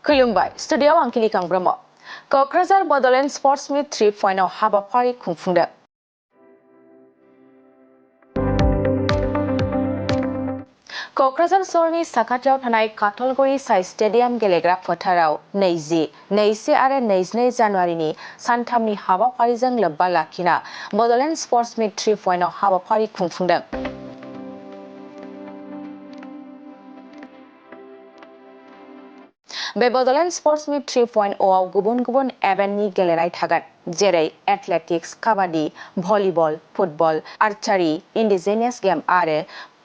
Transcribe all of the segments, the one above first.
खुलुमबाय स्टुडिय'आव आं किलिकां ब्रह्म क'क्राझार बड'लेण्ड स्पर्ट्स मिट 3.0 हाबाफारि खुंफुंदों। क'क्राझार सहरनि साखाथियाव थानाय काटलगुरि साइ स्टेडियाम गेलेग्रा फोथाराव 21 आरो 22 जानुवारिनि सानथामनि हाबाफारिजों लोब्बा लाखिना बड'लेण्ड स्पर्ट्स मिट 3.0 हाबाफारि खुंफुंदों। बे बड'लेण्ड स्पर्ट्स मिट 3.0 आव गुबुन गुबुन इभेन्टनि गेलेनाय थागोन, जेरै एथलेटिक्स, काबादि, volleyball, football, archery, indigenous game आरो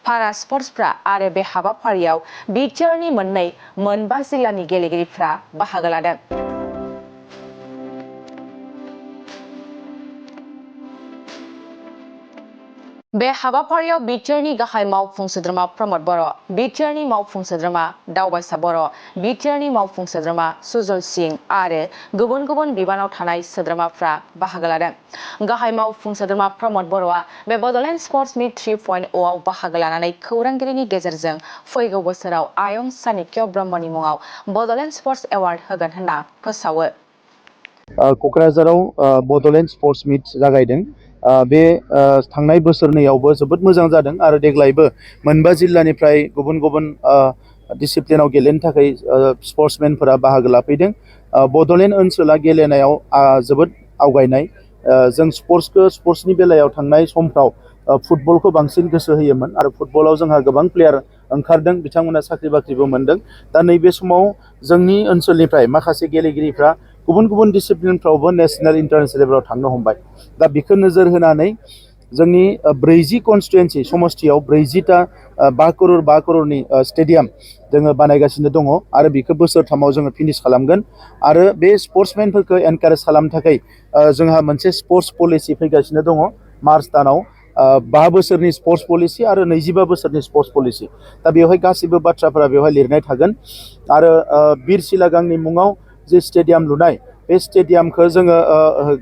पारा स्पर्ट्सफ्रा आरो बे हाबाफारियाव बिटिआरनि मोनबा जिल्लानि गेलेगिरिफ्रा बाहागो लादों। बे हाबाफारियाव बिटिआरनि गाहाय मावफुं सोद्रोमा प्रमद बर', बिटिआरनि मावफुं सोद्रोमा दावबायसा बर', बिटिआरनि मावफुं सोद्रोमा सुजल सिंह आरो गुबुन गुबुन बिबानाव थानाय सोद्रोमाफ्रा बाहागो लादों। गाहाय मावफुं सोद्रोमा प्रमद बर'आ बे बड'लेण्ड स्पर्ट्स मिट 3.0 आव बाहागो लानानै खौरांगिरिनि गेजेरजों फैगौ बोसोराव आयं चाणक्य ब्रह्मनि मुङाव बड'लेण्ड स्पर्ट्स एवार्ड होगोन होनना फोसावो। क'क्राझाराव बड'लेण्ड स्पर्ट्स मिट जागायदों। बे थांनाय बोसोरनैयावबो जोबोद मोजां जादों आरो देग्लायबो मोनबा जिल्लानिफ्राय गुबुन गुबुन डिसिप्लिनाव गेलेनो थाखाय स्पर्ट्समेनफोरा बाहागो लाफैदों। बड'लेण्ड ओनसोला गेलेनायाव जोबोद आवगायनाय। जों स्पर्ट्सनि बेलायाव थांनाय समफ्राव फुटबलखौ बांसिन गोसो होयोमोन आरो फुटबलाव जोंहा गोबां प्लेयार ओंखारदों, बिथांमोना साख्रि बाख्रिबो मोनदों। दा नैबे समाव जोंनि ओनसोलनिफ्राय माखासे गेलेगिरिफ्रा गुबुन गुबुन डिसिप्लिनफ्रावबो नेशनेल इन्टारनेशनेल लेभेलाव थांनो हमबाय। दा बेखौ नोजोर होनानै जोंनि 40 कनस्टिटुवेन्सि समष्टियाव 40टा 5 करोड़नि स्टेडियाम जोङो बानायगासिनो दङ आरो बेखौ बोसोरथामाव जोङो फिनिश खालामगोन। आरो बे स्पर्ट्समेनफोरखौ एनकारेज खालामनो थाखाय जोंहा मोनसे स्पर्ट्स पलिसि फैगासिनो दङ मार्च दानाव। 5 बोसोरनि स्पर्ट्स पलिसि आरो 25 बोसोरनि स्पर्ट्स पलिसि। दा बेवहाय गासैबो बाथ्राफोरा बेवहाय लिरनाय थागोन। आरो बिरसिला गांनि मुङाव जे स्टेडियाम लुनाय, बे स्टेडियामखौ जोङो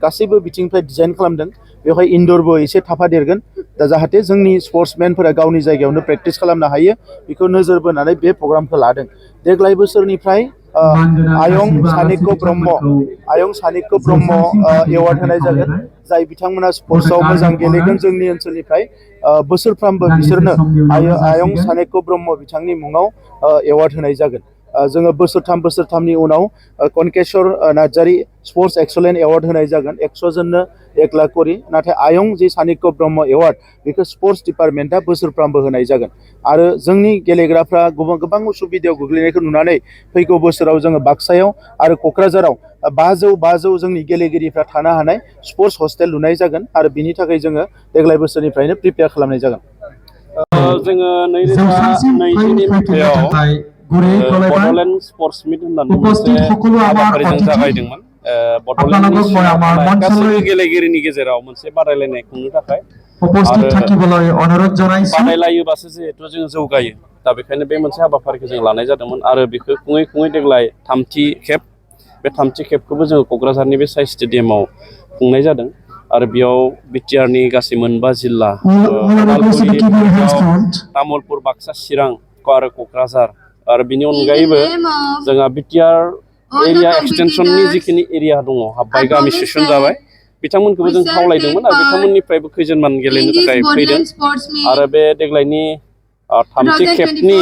गासैबो बिथिंनिफ्राय डिजाइन खालामदों। बेवहाय इनडरबो एसे थाफादेरगोन, दा जाहाथे जोंनि स्पर्ट्समेनफोरा गावनि जायगायावनो प्रेक्टिस खालामनो हायो, बेखौ नोजोर बोनानै बे प्रग्रामखौ लादों। देग्लाय बोसोरनिफ्राय आयं चाणक्य ब्रह्म एवार्ड होनाय जागोन, जाय बिथांमोना स्पर्ट्सआव मोजां गेलेगोन जोंनि ओनसोलनिफ्राय बोसोरफ्रामबो बिसोरनो आयं चाणक्य ब्रह्म बिथांनि मुङाव एवार्ड होनाय जागोन। जोङो बोसोरथामनि उनाव Kankeshwar Narzary sports excellent award होनाय जागोन 100 जननो 1 लाख करि। नाथाय आयं जे चाणक्य ब्रह्म एवार्ड बेखौ स्पर्ट्स डिपार्टमेन्टआ बोसोरफ्रामबो होनाय जागोन। आरो जोंनि गेलेग्राफ्रा गोबां उसुबिदायाव गोग्लैनायखौ नुनानै फैगौ बोसोराव जोङो बाक्सायाव आरो क'क्राझाराव 500 जोंनि गेलेगिरिफ्रा थानो हानाय स्पर्ट्स हस्टेल लुनाय जागोन आरो बिनि थाखाय जोङो देग्लाय बोसोरनिफ्रायनो प्रिपेयार खालामनाय जागोन। जोङो 2020 मायथाइयाव बड'लेण्ड स्पर्ट्स मिट होननानै मोनसे हाबाफारिजों जागायदोंमोन। बड'लेण्डनि सिङाव थानाय गासैबो गेलेगिरिनि गेजेराव मोनसे बादायलायनाय खुंनो थाखाय। आरो बादायलायोबासो जिहेथु जों जौगायो, दा बेखायनो बे मोनसे हाबाफारिखौ जों लानाय जादोंमोन। आरो बेखौ खुङै देग्लाय थामथि खेब, बे थामथि खेबखौबो जोङो क'क्राझारनि बे साइ स्टेडियामाव खुंनाय जादों। आरो बेयाव बिटिआरनि गासै 9 जिल्ला उदालगुरि, तामुलपुर, बाक्सा, चिरां आरो क'क्राझार आरो बिनि अनगायैबो जोंहा बिटिआर एरिया एक्सटेनसननि जिखिनि एरिया दङ हाब्बाय गामि सोसनजाबाय, बिथांमोनखौबो जों खावलायदोंमोन आरो बिथांमोननिफ्रायबो खैजोनमान गेलेनो थाखाय फैदों। आरो बे देग्लायनि थामथि खेबनि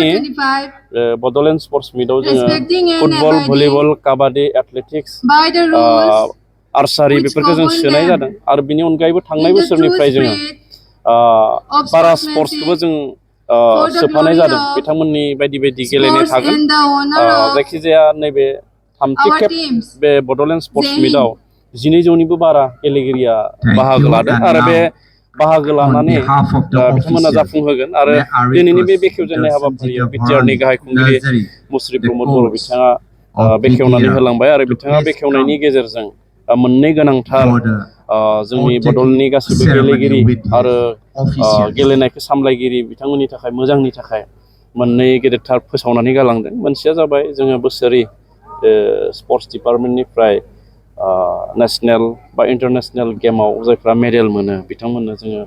बड'लेण्ड स्पर्ट्स मिटआव जोङो फुटबल, भलिबल, काबादि, एथलेटिक्स, आर्चारि बेफोरखौ जों सोनाय जादों। आरो बिनि अनगायैबो थांनाय बोसोरनिफ्राय जोङो पारा स्पर्ट्सखौबो जों सोफानाय जादों। बिथांमोननि बायदि गेलेनाय थागोन। जायखिजाया नैबे थामथि खेब बे बड'लेण्ड स्पर्ट्स मिटआव 1200निबो बारा गेलेगिरिया बाहागो लादों आरो बे बाहागो लानानै बिथांमोना जाफुंहोगोन। आरो दिनैनि बे बेखेवजेननाय हाबाफारियाव बिटिआरनि गाहाय खुंगिरि मुस्रि प्रमद बर' बिथाङा बेखेवनानै होलांबाय। आरो बिथाङा बेखेवनायनि गेजेरजों मोननै गोनांथार जोंनि बड'लेण्डनि गासैबो गेलेगिरि आरो गेलेनायखौ सामलायगिरि बिथांमोननि थाखाय मोजांनि थाखाय मोननै गेदेरथार फोसावनानै गालांदों। मोनसेया जाबाय जोङो बोसोरै स्पर्ट्स डिपार्टमेन्टनिफ्राय नेसनेल बा इन्टारनेसनेल गेमाव जायफ्रा मेडेल मोनो बिथांमोननो जोङो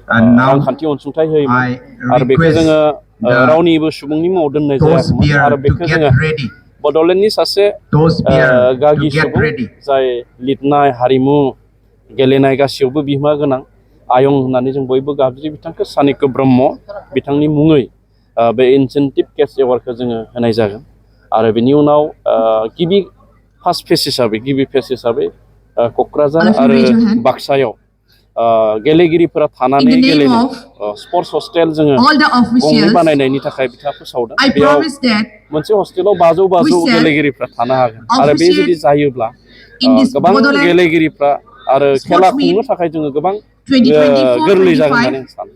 रांखान्थि अनसुंथाइ होयोमोन। आरो बेखौ जोङो रावनिबो सुबुंनि मुङाव दोननाय जायाखैमोन। आरो बेखौ जोङो बड'लेण्डनि सासे गागि सुबुं जाय लिरनाय हारिमु गेलेनाय गासैयावबो बिहोमा गोनां आयं होननानै जों बयबो गाबज्रियो बिथांखौ सानिक्य ब्रह्म बिथांनि मुङै बे इनसेन्टिभ केस एवार्डखौ जोङो होनाय जागोन आरो बिनि उनाव गिबि फेस हिसाबै क'क्राझार आरो बाक्सायाव गेलेगिरिफोरा थानानै गेलेनो स्पर्ट्स हस्टेल जोङो गंनै बानायनायनि थाखाय बिथाङा फोसावदों बेयाव मोनसे हस्टेलाव 500 गेलेगिरिफ्रा थानो हागोन आरो बे जुदि जायोब्ला गोबां गेलेगिरिफ्रा आरो खेला खुंनो थाखाय जोङो गोबां गोरलै जागोन होननानै आं सानो